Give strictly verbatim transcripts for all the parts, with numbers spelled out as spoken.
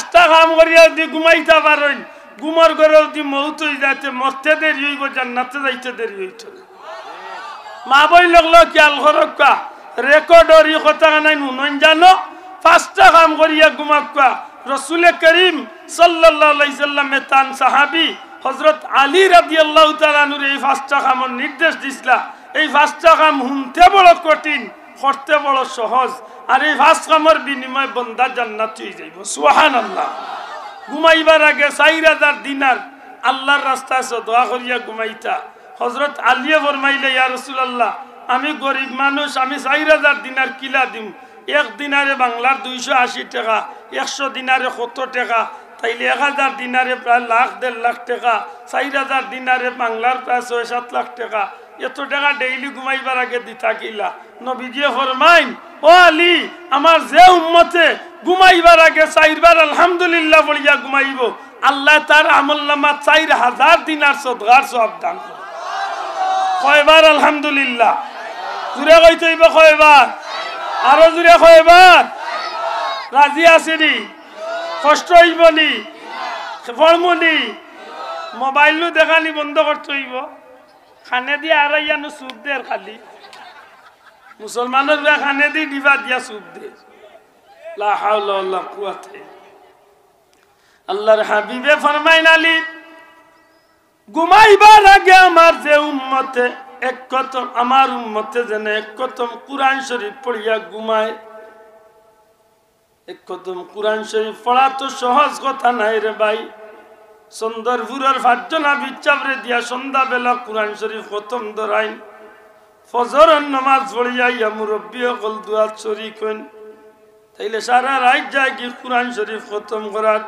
পাঁচটা কাম করিয়া যদি ঘুমাইতা পারইন, ঘুমর ঘরে যদি মউত অই যায়, তে মরতে দেরি অইবো, জান্নাতে যাইতে দেরি অইতো না। মা বইন অকল খিয়াল করউক্কা, রেকর্ডর ই কথাখানাইন হুনইন জানো, পাঁচটা কাম করিয়া ঘুমাউক্কা। রসুলে করিম সাল্লাল্লাহু আলাইহি সাল্লামে তান সাহাবী হযরত আলী রাদিয়াল্লাহু তাআলা আনহুরে এই পাঁচটা কামর নির্দেশ দিছলা। এই পাঁচটা কাম হুনতে বড় কঠিন, করতে বড় সহজ। আর এই পাঁচ কামর বিনিময়ে বন্দা জান্নাতি অই যাইবো। সুবহানাল্লাহ। ঘুমাইবার আগে চাইর হাজার দিনার আল্লার রাস্তায় সদকা করিয়া ঘুমাইতা। হযরত আলীয়ে ফরমাইলা, "ইয়া রাসূলুল্লাহ, আমি গরিব মানুষ, আমি চাইর হাজার দিনার কিলা দিমু? এক দিনারে বাংলার দুইশো আশি টেকা, একশো দিনারে কত টেকা? তাইলে এক হাজার দিনারে প্রায় লাখ, দেড় লাখ টেকা, চাইর হাজার দিনারে বাংলার প্রায় ছয় সাত লাখ টেকা, এত টেকা ডেইলি ঘুমাইবার আগে দিতা কিলা?" নবীজিয়ে ফরমাইন, "ও আলী, আমার যে উম্মতে ঘুমাইবার আগে চাইরবার আলহামদুলিল্লাহ পড়িয়া ঘুমাইবো, আল্লায় তার আমলনামাত চাইর হাজার দিনার সদকার সওয়াব দান করইন।" কয়বার আলহামদুলিল্লাহ? জুরে কইতে অইবো কয়বার? আরো জুরে কয়বার? রাজি আছইন নি? কষ্ট অইবো নি? পড়মু নি? মোবাইল নু দেখানি বন্ধ করতে অইবো। কানেদি আওরাইয়া নু চুপ দের খালি। মুসলমানর পুয়া কানেদি ডিবা দিয়া চুপ দের। লা হাওলা ওয়ালা কুওয়াতা। আল্লার হাবিবে ফরমাইন, "আলী, ঘুমাইবার আগে আমার যে উম্মতে এক খতম, আমার উম্মতে যেন এক খতম কুরআন শরীফ পড়িয়া ঘুমায়।" এক খতম কুরআন শরীফ পড়া তো সহজ কথা নায় রে ভাই। চন্দরপুরর পাঁচজন হাফিজ সাবরে দিয়া সন্ধ্যাবেলা কুরআন শরীফ খতম ধরাইন। ফজরর নমাজ পড়িয়া আইয়া মুরব্বি অকল দোয়াত শরিক অইন। তাইলে সারা রাইত যায়গি কুরআন শরীফ খতম করাত।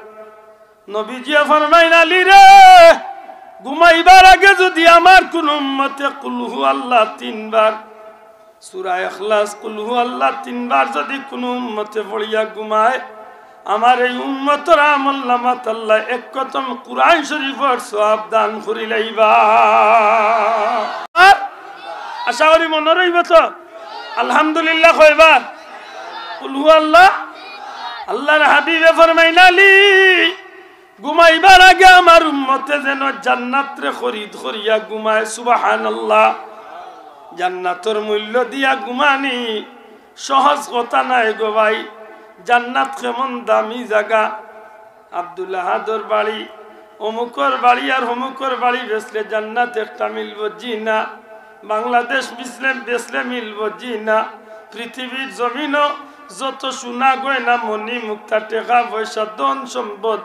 নবীজিয়ে ফরমাইন, "আলী রে, ঘুমাইবার আগে যুদি আমার কুনু উম্মতে কুল হু আল্লাহ তিনবার, সূরা ইখলাস, কুল হু আল্লাহ তিনবার যুদি কুনু উম্মতে পড়িয়া ঘুমায়, আমার এই উম্মতর আমলনামাত আল্লায় এক খতম কুরআন শরীফর সওয়াব দান করিলাইবা।" আর আশা করি মনো রইবো তো। আলহামদুলিল্লাহ কয়বার? কুল হু আল্লাহ। আল্লার হাবিবে ফরমাইন, "আলী, ঘুমাইবার আগে আমার উম্মতে যেন জান্নাতরে খরিদ করিয়া ঘুমায়।" সুবহানাল্লাহ। জান্নাতর মূল্য দিয়া ঘুমানি সহজ কথা নায় গো ভাই। জান্নাত কেমন দামি জাগা। আব্দুল আহাদর বাড়ি, অমুকর বাড়ি আর হমুকর বাড়ি বেচলে জান্নাত একটা মিলবো? জি না। বাংলাদেশ বেচলে, বেচলে মিলবো? জি না। পৃথিবীর জমিনো যত সোনা গয়না মণি মুক্তা টেকা পয়সা ধন সম্পদ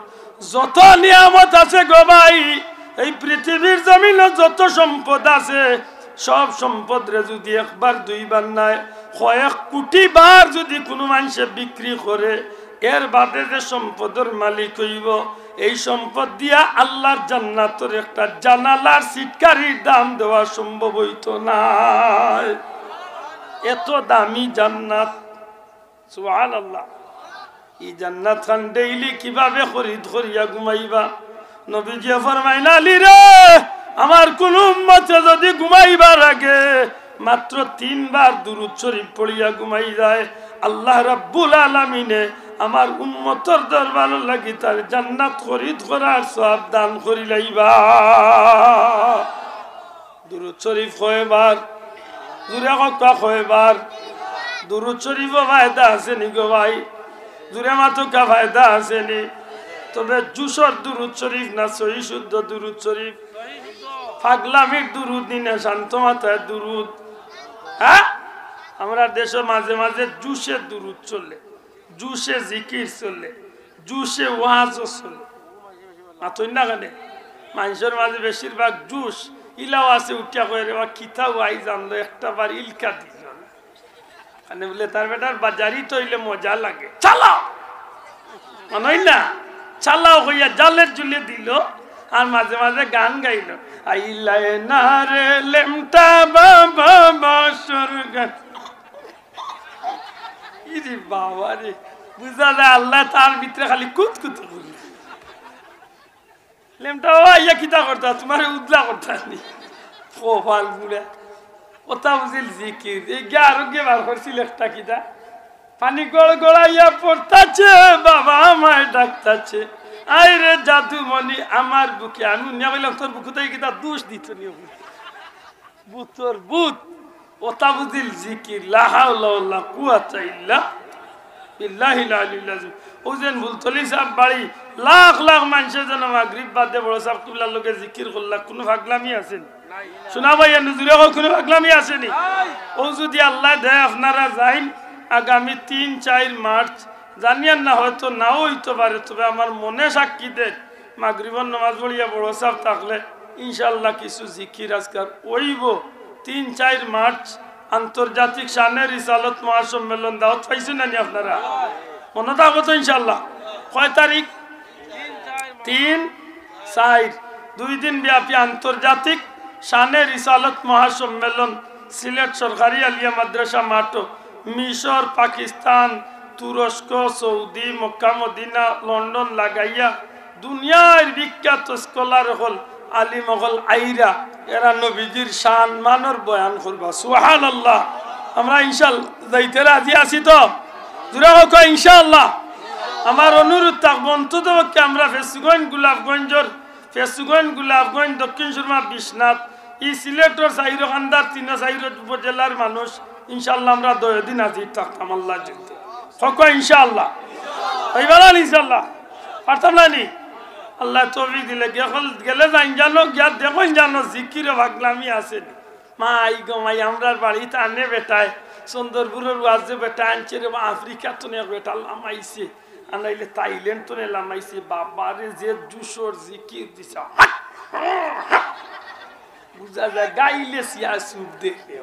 যত নিয়ামত আছে গো ভাই, এই পৃথিবীর জমিনো যত সম্পদ আছে, সব সম্পদরে যুদি একবার দুইবার নায়, কয়েক কুটি বার যুদি কুনু মানষে বিক্রি করে, এর বাদে যে সম্পদর মালিক অইবো, এই সম্পদ দিয়া আল্লার জান্নাতর একটা জানালার সিটকারির দাম দেওয়া সম্ভব অইতো নায়। এত দামি জান্নাত। সুবহানাল্লাহ। ই জান্নাত খান ডেইলি কিভাবে খরিদ করিয়া ঘুমাইবা? নবীজিয়ে ফরমাইন, "আলী রে, আমার কুনু উম্মতে যুদি ঘুমাইবার আগে মাত্র তিনবার দুরূদ শরীফ পড়িয়া ঘুমাই যায়, আল্লাহ রাব্বুল আলামিনে আমার উম্মতর দরবারর লাগি তার জান্নাত খরিদ করার সওয়াব দান করিলাইবা।" দুরূদ শরীফ কয়বার? জুরে কউক্কা কয়বার? দুরূদ শরীফো ফায়দা আছে নি গো ভাই? জুরে মাতউক্কা ফায়দা আছে নি? তবে জুশর দুরূদ শরীফ না সহি শুদ্ধ দুরূদ শরীফ? পাগলামির দুরূদ নি না শান্ত মাথায় দুরূদ? হ্যাঁ? আমরার দেশো মাঝে মাঝে জুশে দুরূদ চলে, জুশে জিকির চলে, জুশে ওয়াজও চলে। মাতইন না কেনে? মানষর মাঝে বেশিরভাগ জুশ, ইলাও আছে উঠিয়া কয়, "রে বা, কিতা ওয়াইজ আনলো, একটা বার ইলকা দিল না।" মানে বুলে, "তার বেটার বাজারি তো অইলে মজা লাগে, চালাও।" মানইন না? চালাও কইয়া জালের জুলে দিল, আর মাঝে মাঝে গান গাইল, "আইলায় না রে লেমটা বাবা বাসর গান।" ইরে বাবা রে, বুঝা যায় আল্লায় তার ভিতরে খালি কুতকুত করি। লেমটা বাবা, ইয়া কিতা করতা? তুমারে উদলা করতা নি? কপাল পুড়া। কথা বুঝিল জিকির। এই গিয়া আরোগ্যে বার করছিল একটা কিতা? পানি গড়গড়াইয়া পড়তাছে, বাবা আমায় ডাকতাছে, আয় রে জাদুমণি আমার বুকে। আমি উনিয়া কইলাম, "তোর বুকে তো এই কিতা দুষ দিত নি?" বুতর বুত, ওটা বুঝিল জিকির, লা হাওলা ওয়ালা কুওয়াতা ইল্লা বিল্লাহিল আলিয়্যিল আযীম। ও যেন ফুলতলি সাহেব বাড়ি, লাখ লাখ মানষে যেন মাগরিব বাদে বড় সাহেব কিবলার লগে জিকির করলা, কুনু ফাগলামি আছে নি? শোনা ভাই, এনে জুড়ে কও, কুনু ফাগলামি আছে নি? ও যদি আল্লায় দেয়, আপনারা যাইন, আগামী তিন চাইর মার্চ, জানিয়ার না, হয়তো নাও অইতো পারে, তবে আমার মনে সাক্ষী দেয়, মাগরিবর নামাজ পড়িয়া বড় সাহেব থাকলে ইনশাআল্লাহ কিছু জিকির আজকার অইবো। তিন চাইর মার্চ আন্তর্জাতিক শানে রিসালত মহাসম্মেলন, দাওয়াত পাইছইন না নি আপনারা? মনো থাকবো তো ইনশাআল্লাহ? কয় তারিখ? তিন, চাইর, দুই দিন ব্যাপী আন্তর্জাতিক শানে রিসালত মহাসম্মেলন সিলেট সরকারি আলিয়া মাদ্রাসা মাঠো। মিশর, পাকিস্তান, তুরস্ক, সৌদি, মক্কা মদিনা, লন্ডন লাগাইয়া দুনিয়ার বিখ্যাত স্কলার অকল, আলিম অকল আইরা, এরা নবীজির শান মানর বয়ান করবা। সুবহানাল্লাহ। আমরা ইনশাআল্লাহ যাইতে রাজি আছি তো? জুড়ে কও ইনশাআল্লাহ। আমার অনুরোধ থাকবো, অন্তত পক্ষে আমরা ফেঞ্চুগঞ্জ, গোলাপগঞ্জর, ফেঞ্চুগঞ্জ, গোলাপগঞ্জ, দক্ষিণ সুরমা, বিশ্বনাথ, ই সিলেটর চাইরো কান্দার তিনো চাইরো উপজেলার মানুষ, ইনশাআল্লাহ আমরা দশ দিন হাজির থাকতাম আল্লাহ যদি। কও ইনশাআল্লাহ। অইবো না ইনশাআল্লাহ? পারতাম না নি? আল্লায় তৌফিক দিলে গেলে যাইন জানো, গিয়া দেখইন জানো, জিকির ও ফাগলামি আছে নি। মাই গো মাই, আমরার বাড়িত আনে বেটায়, চন্দরপুরর ওয়াজে বেটায় আনছে রে বা, আফ্রিকা তনে এক বেটা লামাইছে, আনাইলে থাইল্যান্ড তনে লামাইছে। বাবা রে, যে জুশর জিকির দিছে, বুঝা যায় গাইলে সিয়া সুপ দেখে।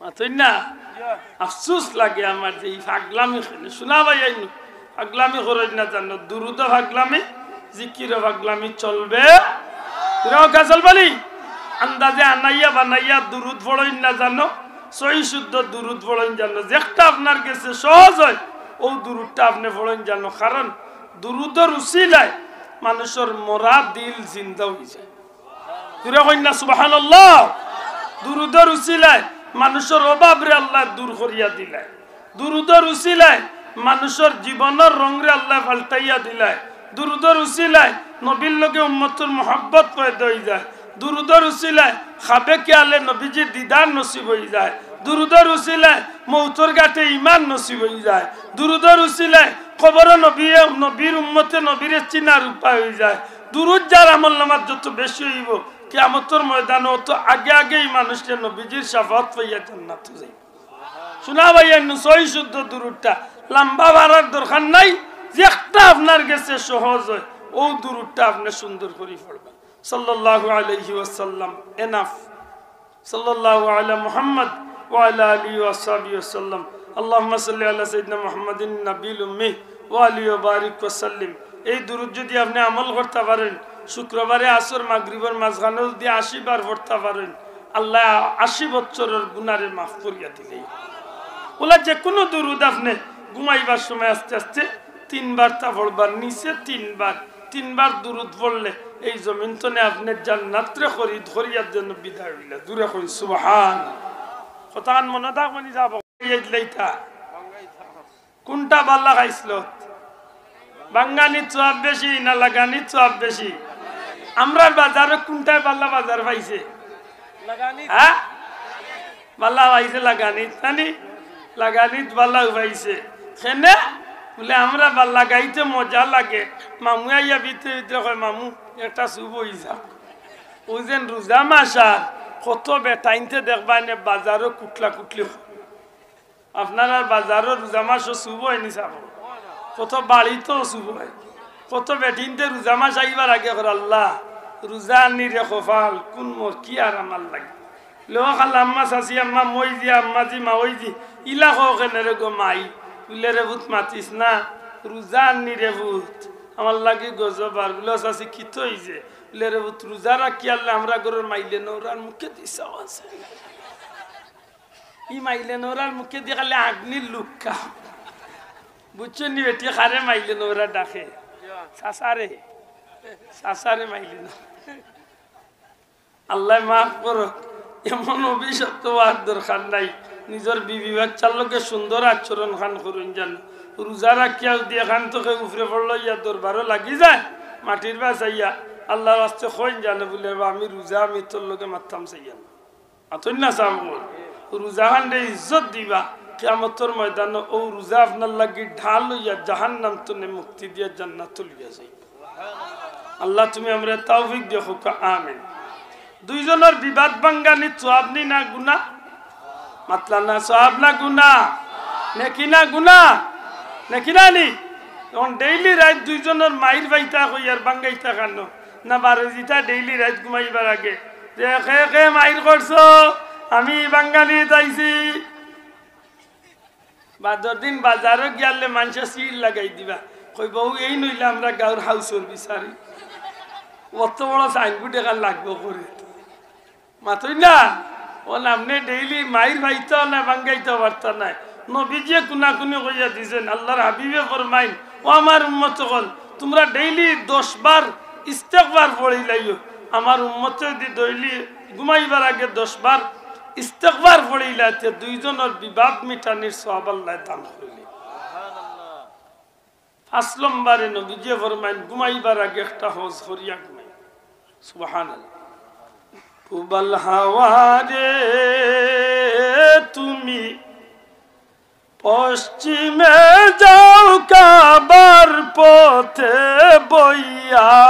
মাতইন না? আফসোস লাগে আমার যে ই ফাগলামি খানে। শোনা ভাই, আইন ফাগলামি করইন না জানো, দুরুদও ফাগলামি, জিকিরও ফাগলামি চলবে। তোরাও কা চলবে নি? আন্দাজে আনাইয়া বানাইয়া দুরুদ পড়ইন না জানো, সহি শুদ্ধ দুরুদ পড়ইন জানো। যেটা আপনার গেছে সহজ অয়, ও দুরুদটা আপনে পড়ইন জানো। কারণ দুরুদর উসিলায় মানুষর মরা দিল জিন্দা অই যায়। জুড়ে কইন না সুবহানাল্লাহ। দুরুদর উসিলায় মানুষর অভাবরে আল্লায় দূর করিয়া দিলায়। দুরুদর উসিলায় মানুষর জীবনর রংরে আল্লায় পাল্টাইয়া দিলায়। দুরুদর উসিলায় নবীর লগে উম্মতর মহব্বত পয়দা অই যায়। দুরুদর উসিলায় খাবে খেয়ালে নবীজির দিদার নসিব অই যায়। দুরুদর উসিলায় মৌতর ঘাটে ইমান নসিব অই যায়। দুরুদর উসিলায় কবরো নবী, নবীর উম্মতে নবীরে চিনার উপায় অই যায়। দুরুদ যার আমলনামাত যত বেশি অইবো, কিয়ামতর ময়দানো অত আগে আগে ই মানুষরে নবীজির শাফাআত পাইয়া জান্নাতো যাইবো। শোনা ভাই, এমন সহি শুদ্ধ দুরুদটা, লম্বা পড়ার দরকার নাই, যে একটা আপনার গেছে সহজ অয়, ও দুরুদটা আপনে সুন্দর করি পড়বা। সাল্লাল্লাহু আলাইহি ওয়াসাল্লাম, এনাফ। সাল্লাল্লাহু আলা মুহাম্মদ ওয়া আলা আলিহি ওয়া সাহবিহি ওয়া সাল্লাম। আল্লাহুম্মা সাল্লি আলা সাইয়্যিদিনা মুহাম্মাদিন নাবিয়্যিল উম্মি ওয়া আলিহি ওয়া বারিক ওয়া সাল্লিম। এই দুরুদ যদি আপনে আমল করতা পারেন, শুক্রবারে আসর মাগরিবর মাঝখানো যদি আশি বার পড়তা পারেন, আল্লায় আশি বছরর গুনারে মাফ করিয়া দিলে। অলা যে কুনু দুরুদ আপনে ঘুমাইবার সময় আস্তে আস্তে তিনবার তা পড়বার, নিচে তিনবার, তিনবার দুরুদ পড়লে এই জমিন তনে আপনে জান্নাতরে খরিদ করিয়া যেন বিদায় অইলা। জুরে কইন সুবহান। কথাখান মনো থাকবো নি? যাবো। এই লাইতা। কুনটা বালা খাইছলত? বাঙ্গানিত সওয়াব বেশি না লাগানিত সওয়াব বেশি? আমরার বাজারো কুনটায় বালা বাজার পাইছে? লাগানিত। হ্যাঁ? বালা পাইছে লাগানিত, জানি? লাগানিত বালা পাইছে। কেনে? বুলে, "আমরা বালা লাগাইতে মজা লাগে।" মামু আইয়া ভিতরে ভিতরে কয়, "মামু, একটা চুপ অই যাও।" অউ যেন রোজা মাস আর কত বেটাইন্তে দেখবায় নে বাজারো কুটলা কুটলি। আপনারার বাজারো রোজা মাসো চুপ অয় নি ছাব? কত বাড়িতও চুপ অয়। কত বেটিন্তে রোজা মাস আইবার আগে কর, "আল্লাহ, রোজা আনি রে কপাল, কুন মোর কি আর আমার লাগে।" লো খালা আম্মা, চাচি আম্মা, মইজি, আম্মাজি, মাওইজি, ইলা কও কেনে রে গো মাই? বুলে, "রে পুত মাতিস না, রোজা আনি রে পুত, আমার লাগি গজব।" আর বুলে, "ও চাচি, কিতা অইছে?" বুলে, "রে পুত, রোজা রাখি আনলে আমরা ঘরর মাইলে নৌরার মুখে দিছে আছে।" ই মাইলে নৌরার মুখে দি খালি আগ্নির লুক্কা। বুঝছো নি বেটি, কারে মাইলে নৌরা ডাকে? চাচারে। চাচারে মাইলে নৌরা। আল্লায় মাফ করো, এমন অভিশপ্ত অওয়ার দরকার নাই। নিজর বিবি বাচ্চার লগে সুন্দর আচরণ খান করইন যান। রোজা রাখিয়া যদি এখান থাকি উপরে পড়লো ইয়া দরবারো লাগি যায়, মাটির বাস আইয়া আল্লাহর ওয়াস্তে কইন যান বুলে, "বা আমি রোজা, আমি তোর লগে মাততাম চাইয়ার না।" আতই না সামনে রোজা খানরে ইজ্জত দিবা, কিয়ামতর ময়দানো অউ রোজা আপনার লাগি ঢাল অইয়া জাহান্নাম তনে মুক্তি দিয়া জান্নাতো লইয়া যাইবা। আল্লাহ তুমি আমরারে তৌফিক দিও, কউক্কা আমিন। দুইজনর বিবাদ ভাঙ্গানিত সওয়াব নি না গুনা? মাতলা না, সওয়াব না গুনা? নেকি না গুনা? নেকি না নি? অখন ডেইলি রাইত দুইজনর মাইর পাইতা কইয়ার ভাঙ্গাইতা কেনে? না বারো যেতা ডেইলি রাইত ঘুমাইবার আগে যে একে একে মাইর করছো, আমি ভাঙ্গানিত আইছি। বাদর দিন বাজারো গিয়ালে মানষে সিল লাগাই দিবা, কইবা, "অউ এইন অইলে আমরার গাউর হাউসর বিচারি।" অত বড় সাইনবোর্ড এখান লাগবো করে। মাতই না, অখন আপনে ডেইলি মাইর পাইতা না, ভাঙ্গাইতা পারতা নায়। নবীজিয়ে কুনাকুনি কইয়া দিছইন, আল্লাহর হাবিবে ফরমাইন, "ও আমার উম্মত অকল, তুমরা ডেইলি দশ বার ইস্তেগফার পড়িলাইও।" আমার উম্মতে যদি ডেইলি ঘুমাইবার আগে দশ বার ইস্তেগফার পড়িলা, তে দুইজনর বিবাদ মিটানির সওয়াব আল্লায় দান করিলে। পাঁচ নম্বরে নবীজিয়ে ফরমাইন, ঘুমাইবার আগে একটা হজ করিয়া ঘুমাই। সুবহানাল্লাহ। পূবাল হাওয়ারে তুমি পশ্চিমে যাও কাবার পথে বইয়া।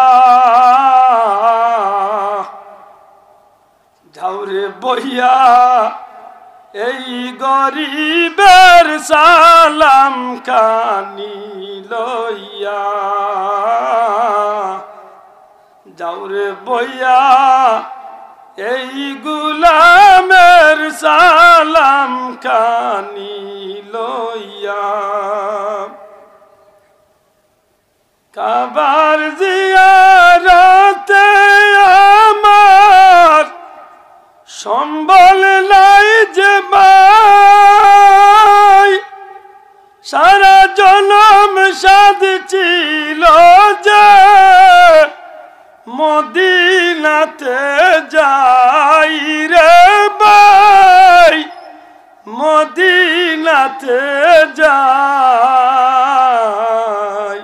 যাও রে বইয়া এই গরিবের সালাম খানি লইয়া। যাও রে বইয়া এই গুলামের সালাম খানি লইয়া। কাবার জিয়ারতে আমার সম্বল নাই যে ভাই, সারা জনম সাধ ছিল যে মদিনাতে যাই রে ভাই, মদিনাতে যাই।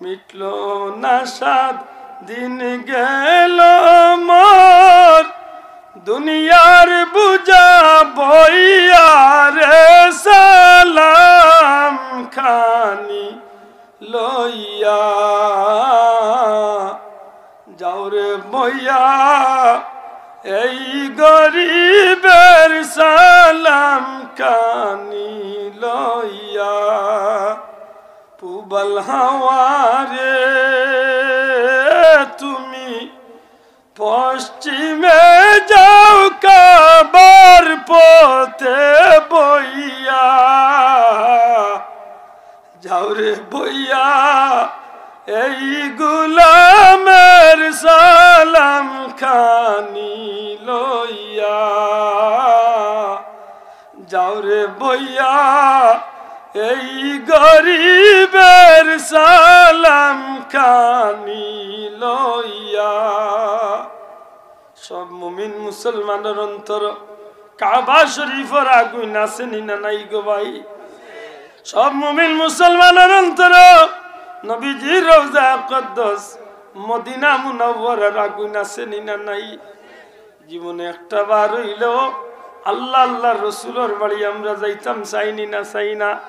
মিটলো না সাত দিন গেল মোর দুনিয়ার বুঝা বইয়া রে সালাম খানি লইয়া। যাও রে বইয়া এই গরিবের সালাম খানি লইয়া। পূবাল হাওয়ারে তুমি পশ্চিমে যাও কাবার পথে বইয়া। যাও রে বইয়া এই গুলামের সালাম খানি লইয়া। যাও রে বইয়া এই গরিবের সালাম খানি লইয়া। সব মুমিন মুসলমানর অন্তর কাবা শরীফর আগুইন আছে নি না নাই গো ভাই? সব মুমিন মুসলমানর অন্তর নবীজির রওজা আকদ্দস মদিনা মুনাওয়ারার আগুইন আছে নি না নাই? জীবনে একটা বার অইলেও আল্লাহ, আল্লাহর রসুলর বাড়ি আমরা যাইতাম চাই নি না চাই না?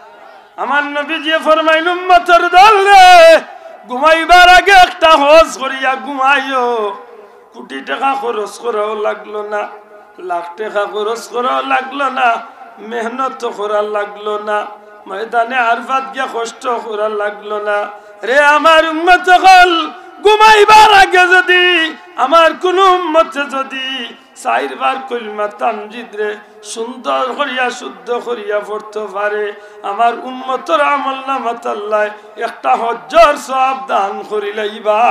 আমার নবীজিয়ে ফরমাইন, উম্মতর দল রে, ঘুমাইবার আগে একটা হজ করিয়া ঘুমাইও। কোটি টেকা খরচ করাও লাগলো না, লাখ টেকা খরচ করাও লাগলো না, মেহনত করা লাগলো না, ময়দানে আরফাত গিয়া কষ্ট করা লাগলো না। রে আমার উম্মত অকল, ঘুমাইবার আগে যদি আমার কুনু উম্মতে যদি চাইরবার কলিমা তামজিদ রে সুন্দর করিয়া, শুদ্ধ করিয়া পড়তো পারে, আমার উম্মতর আমলনামাত আল্লায় একটা হজ্জর সওয়াব দান করিলাইবা।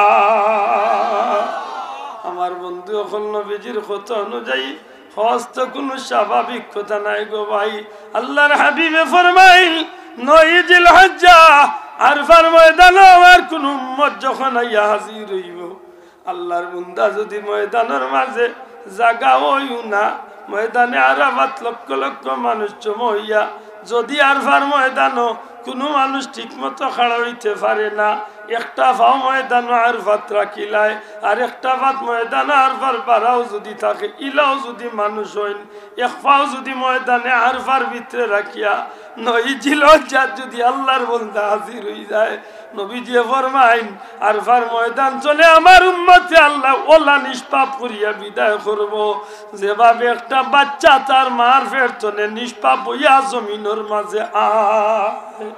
আমার বন্ধু অকল, নবীজির কথা অনুযায়ী হজ তো কুনু স্বাভাবিক কথা নায় গো ভাই। আল্লাহর হাবিবে ফরমাইন, নয় জিলহজ্জা আরফার ময়দানো আমার কুনু উম্মত যখন আইয়া হাজির অইবো, আল্লাহর বান্দা যদি ময়দানর মাঝে জাগা অইও না, ময়দানে আরাফাত লক্ষ লক্ষ মানুষ জমা অইয়া, যুদি আরফার ময়দানো কুনু মানুষ ঠিকমতো খাড়া অইতে পারে না, একটা পাও ময়দানো আরফাত রাখিলায়, আর একটা পাও ময়দানো আরফার বারাও যুদি থাকে, ইলাও যুদি মানুষ অইন, এক পাও যুদি ময়দানে আরফার ভিতরে রাখিয়া, নয় জিলহজ্জাত যুদি আল্লার বন্দা হাজির অইযায়, নবীজিয়ে ফরমাইন, আরফার ময়দান থনে আমার উম্মতে আল্লায় অলা নিষ্পাপ করিয়া বিদায় করবো, যেভাবে একটা বাইচ্চা তার মার পেট থনে নিষ্পাপ অইয়া জমিনর মাঝে আয়।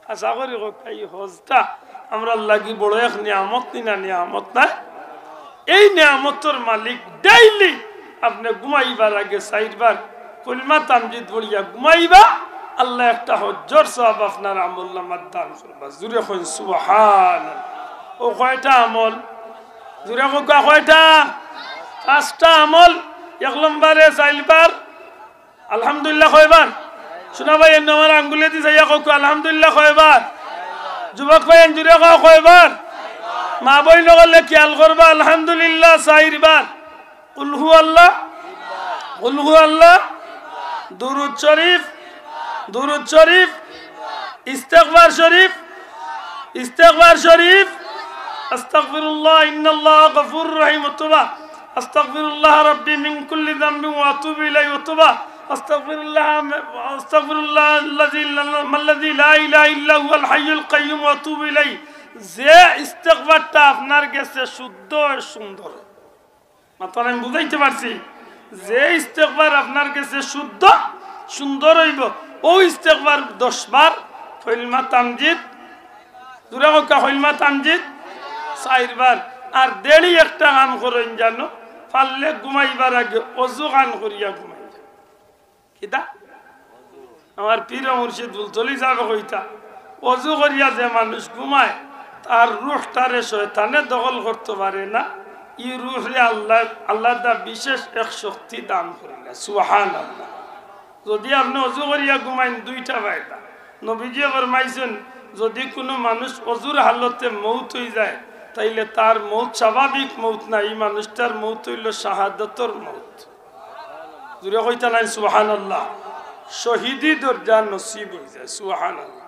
আশা করি কউক্কা, ই হজটা আমরার লাগি বড় এক নিয়ামত নি না, নিয়ামত নায়? এই নিয়ামতর মালিক daily আপনে ঘুমাইবার আগে চাইরবার কলমা তামজিদ পড়িয়া ঘুমাইবা, আল্লায় একটা হজ্জর সওয়াব আপনার আমলনামাত দান করবা। জুরে কইন সুবহানাল্লাহ। অউ কয়টা আমল? জুরে কউক্কা কয়টা? পাঁচটা আমল। এক নম্বরে চাইরবার আলহামদুলিল্লাহ কয়বার? শুনা ভাই, এমনে আমার আঙ্গুলেদি চাইয়া কউক্কা আলহামদুলিল্লাহ কয়বার? যুবক ভাই, এন জুরে কও কয়বার? মা বইন অকলে খিয়াল করবা, আলহামদুলিল্লাহ চাইরবার। কুল হু আল্লাহ, কুল হু আল্লাহ, দুরুদ শরিফ, দুরুদ শরিফ, ইস্তেগফার শরিফ, ইস্তেগফার শরিফ, আস্তাগফিরুল্লাহ, ইন্নাল্লাহা গফুরুর রহিম, অথবা আস্তাগফিরুল্লাহ রাব্বি মিন কুল্লি যামবিন ওয়া আতুবু ইলাইহি, অথবা আস্তাগফিরুল্লাহ, আস্তাগফিরুল্লাহ আল্লাযী লা, আল্লাযী লা ইলাহা ইল্লা হুয়াল হাইয়ুল কাইয়্যুম ওয়া আতুবু ইলাইহি। যে ইস্তেগফারটা আপনার গেছে শুদ্ধ আর সুন্দর, মাতইন আমি বুঝাইতে পারছি? যে ইস্তেগফার আপনার গেছে শুদ্ধ, সুন্দর অইবো, অউ ইস্তেগফার দশ বার, কলমা তামজিদ, জুরে কউক্কা কলমা তামজিদ চাইরবার। আর daily একটা কাম করইন জানো, পারলে ঘুমাইবার আগে অজু খান করিয়া ঘুমাইন। কিতা? আমার পীর ও মুর্শিদ ফুলতলি সাবে কইতা, অজু করিয়া যে মানুষ ঘুমায়, তার রুহটারে শয়তানে দখল করতো পারে না। ই রুহরে আল্লায়, আল্লায় তা বিশেষ এক শক্তি দান করিলা। সুবহানাল্লাহ। যুদি আপনে অজু করিয়া ঘুমাইন, দুইটা ফায়দা। নবীজিয়ে ফরমাইছইন, যুদি কুনু মানুষ অজুর হালতে মউত অইযায়, তাইলে তার মউত স্বাভাবিক মউত না, ই মানুষটার মউত অইলো শাহাদতর মউত। জুরে কইতা নায় সুবহানাল্লাহ? শহীদি দরজা নসিব অইযায়। সুবহানাল্লাহ।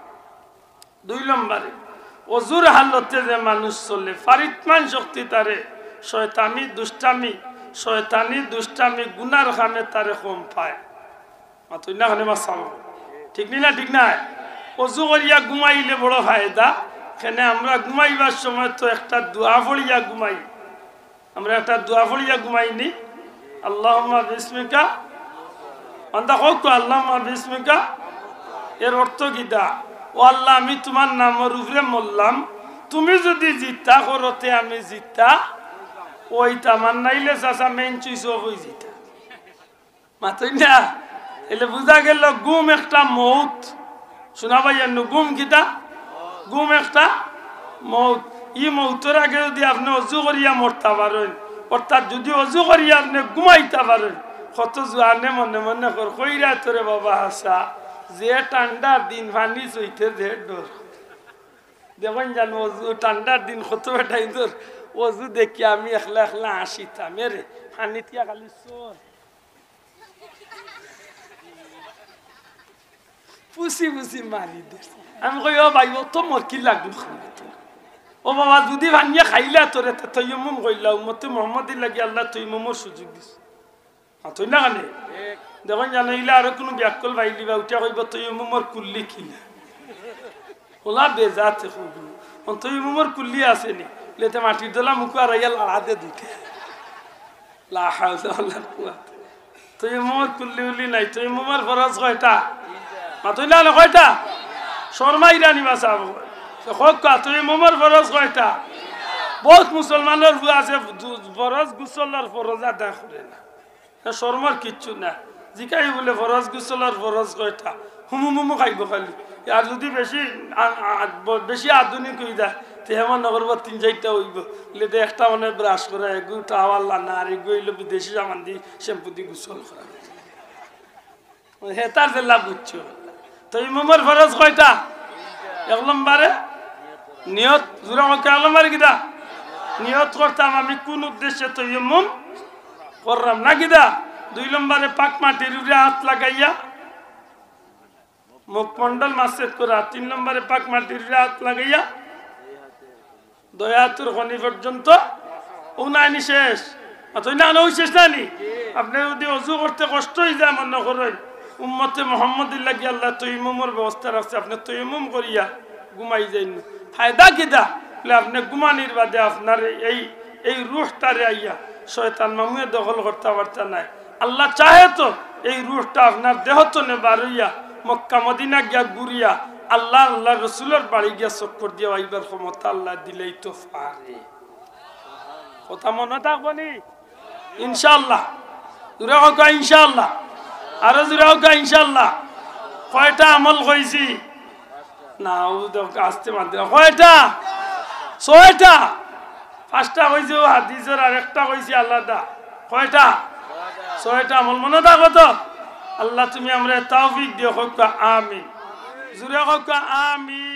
দুই নম্বরে, অজুর হালতে যে মানুষ চলে, ফারিতমান শক্তি তারে শয়তানি দুষ্টামি, শয়তানি দুষ্টামি গুনার কামে তারে কম পায়। মাতইন না কেনে বা সাব? ঠিক নি না, ঠিক নায়? অজু করিয়া ঘুমাইলে বড় ফায়দা। কেনে আমরা ঘুমাইবার সময় তো একটা দোয়া পড়িয়া ঘুমাই। আমরা একটা দোয়া পড়িয়া ঘুমাই নি? আল্লাহুম্মা বিসমিকা। অনতা কউক্কা, আল্লাহুম্মা বিসমিকা। এর অর্থ কিতা? ও আল্লাহ, আমি তুমার নামর উপরে মরলাম, তুমি যুদি জিতা করো তে আমি জিতা অইতাম, আর নাইলে চাচা main switch off অইযিতা। মাতইন না? এলে বুঝা গেল ঘুম একটা মউত। শুনা ভাই, এমনে ঘুম কিতা? ঘুম একটা মউত। ই মউতর আগে যুদি আপনে অজু করিয়া মরতা পারইন, অর্থাৎ যুদি অজু করিয়া আপনে ঘুমাইতা পারইন, কত জোয়ানে মনে মনে কর, কইরা তোরে বাবা হাছা, যে ঠান্ডার দিন পানি চইতে যে ডর। দেখইন জানো অজু, ঠান্ডার দিন কত বেটাইন্তর অজু দেখিয়া আমি একলা একলা হাসিতাম, এরে, পানিত ইয়া খালি চর। ফুসি ফুসি মারি দে। আমি কই, "ও ভাই, অত মরকি লাগলো খালি তো?" ও বাবা, যুদি পানিয়ে খাইলা তোরে, তে তৈয়ম্মুম করিলা, উম্মতে মুহাম্মদীর লাগি আল্লায় তৈয়ম্মুমর সুযোগ দিছে। মাতইন না কেনে? দেখইন জানো, ইলা আরো কুনু বিয়াক্কল পাইলিবা, উঠিয়া কইবো, "তৈয়ম্মুমর কুল্লি কিলা?" অলা বেজাতে কইবো, "অন তৈয়ম্মুমর কুল্লি আছে নি?" লেতে মাটির দলা মুখো আর ইয়া লাড়া দে দুইটা। লা হাওলা ওয়ালা কুওয়াতা। তৈয়ম্মুমর কুল্লি উল্লি নাই। তৈয়ম্মুমর ফরজ কয়টা? মাতইন না কেনে, কয়টা? শরমাইরা নি বা সাব। তে কউক্কা, তৈয়ম্মুমর ফরজ কয়টা? বউত মুসলমানর ফুয়া আছে, দু-, ফরজ গোসলর ফরজ আদায় করে না। না, শরমর কিচ্ছু না। জিকাই বুলে, "ফরজ গোসলর ফরজ কয়টা?" হুমু মুমু খাইবো খালি। আর যুদি বেশি আ-, আ-, ব-, বেশি আধুনিক অইযায়, তে হেমন নগর বা তিন চাইরটা অইবো। লেতে একটা মানে brush করা, এগু টাওয়াল লানা, আর এগু অইলো বিদেশি সাবান দি shampoo দি গোসল করা। হেতার জেলা বুঝছো। তৈয়ম্মুমর ফরজ কয়টা? এক নম্বরে নিয়ত। জুরে কউক্কা, এক নম্বরে কিতা? নিয়ত করতাম আমি কুন উদ্দেশ্যে তৈয়ম্মুম করলাম না কিতা? দুই নম্বরে পাক মাটির উপরে আত লাগাইয়া মুখমণ্ডল মাসেক করা, তিন নম্বরে পাক মাটির উপরে আত লাগাইয়া দুই আতর কনি পর্যন্ত। ও নায়নি শেষ? অতএব না, না, ও শেষ নায়নি? আপনে যদি অজু করতে কষ্ট অই যায়, মনো করইন উম্মতে মুহাম্মদীর লাগি আল্লায় তায়াম্মুমর ব্যবস্থা রাখছে, আপনে তায়াম্মুম করিয়া ঘুমাই যাইন। ফায়দা কিতা? বলে, আপনে ঘুমানির বাদে আপনার এই, এই রুহটারে আইয়া শয়তান মামুয়ে দখল করতা পারতা নায়। আল্লায় চাহে তো এই রুহটা আপনার দেহ তনে বার অইয়া মক্কা মদিনা গিয়া ঘুরিয়া আল্লাহ, আল্লাহর রসুলর বাড়ি গিয়া চক্কর দিয়া আইবার ক্ষমতা আল্লায় দিলেই তো পারে। কথা মনো থাকবো নি? ইনশাআল্লাহ। জুরে কউক্কা ইনশাআল্লাহ। আরো জুরে কউক্কা ইনশাআল্লাহ। কয়টা আমল কইছি? না, ও তো আস্তে মাতরা। কয়টা? ছয়টা। পাঁচটা কইছি ও হাদিসর, আর একটা কইছি আলাদা। কয়টা? ছয়টা আমল। মনো থাকবো তো? আল্লাহ, তুমি আমরারে তৌফিক দিও, কউক্কা আমিন। জুরে কউক্কা আমিন।